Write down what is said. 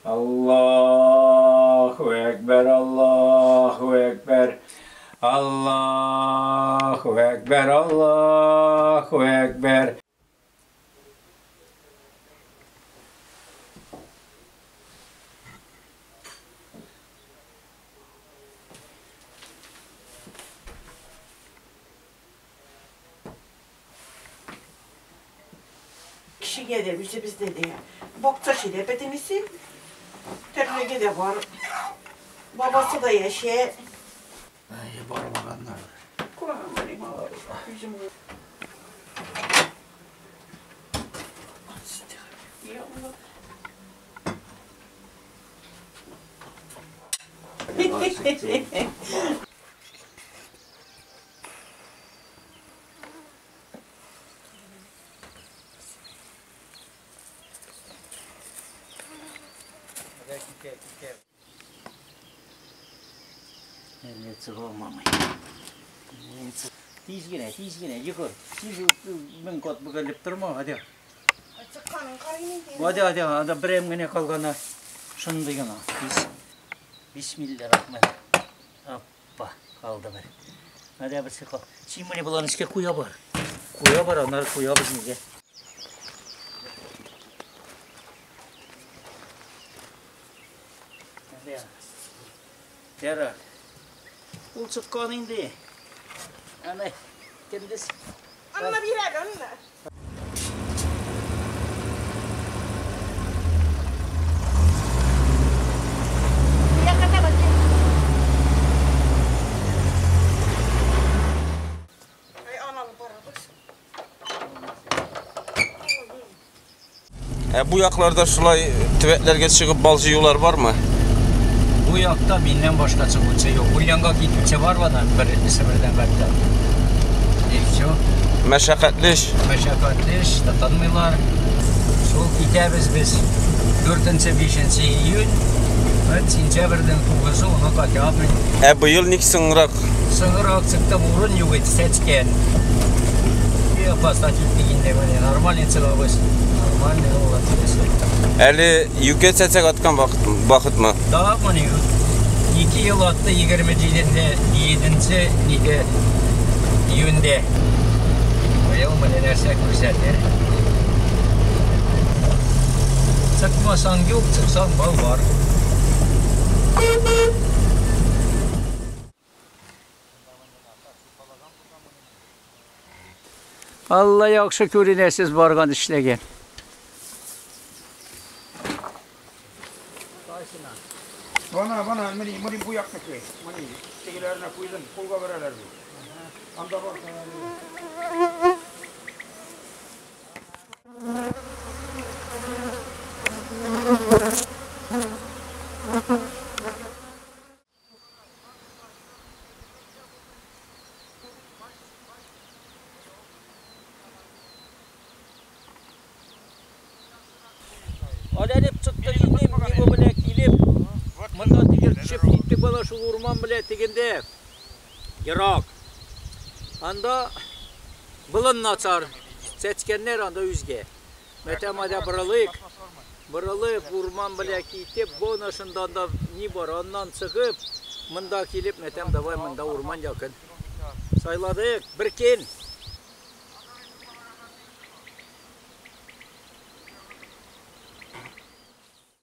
Allahu Ekber, Allahu Ekber. Allahu Ekber, Allahu Ekber. Kişi gelir, bizi biz dedi. Bokça şile bedenisi, terlege de var. Babası da yaşıyor. Ay, barmaganlar. Yüzüm. Тиз генә, тиз генә, йөгер. Тиз мең кат бөгелеп торма, hadi. Hadi, hadi, анда берәм генә калганы. Шундый гына. Бисмиллаһир-рахманир. Аппа, калды бер. Hadi берсе кал. Син моны боларны эшкә куя бар. Куя бар, аннары куябыз нигә. Ярар. Ул чыккан инде. Ана, кемдес? Анна бирәр, анна. Bu yaklarda şulay tüvetlерге чыгып бал җыюлар бармы? Bu yakta миннән башка чыгучы юк. Ульянга китүче бар бана бер Себердән хәтта. И всё. Мәшәкатьле эш. Мәшәкатьле эш, татынмыйлар. Шул китәбез без 4-5 июнь, сентябрьдән 9-ы, 10 октябрь. Ә быел ник соңрак? Соңрак чыкты, урын юк иде, сәчкән. И опасна киткәндә менә нормальный чыгабыз. Нормальный ул. Әле юкә чәчәк аткан вакытмы? Да, менә 2 ел атты, 27-нче нидә июньдә. Быел менә нәрсә күрсәтер. Чыкмасаң юк, чыксаң бал бар. Алла яхшы күренәсез барган эшләгән. Bana bana meni meni bu yaknıkı. Meni tegilerine koydum, kolga vereler bu. Anda bak. Alenip çıktı idim, nigo bile kilip. Mında тегер төшеп китте бала шул урман белә тегендә. Ерак. Анда болын начар. Сәчкәннәр анда үзгә. Мәтәмәдә борылык. Борылып урман белә китеп, бонашында анда ни бар, аннан чыгып, монда килеп, мәтәм давай монда урман якын. Сайладык, бер көн.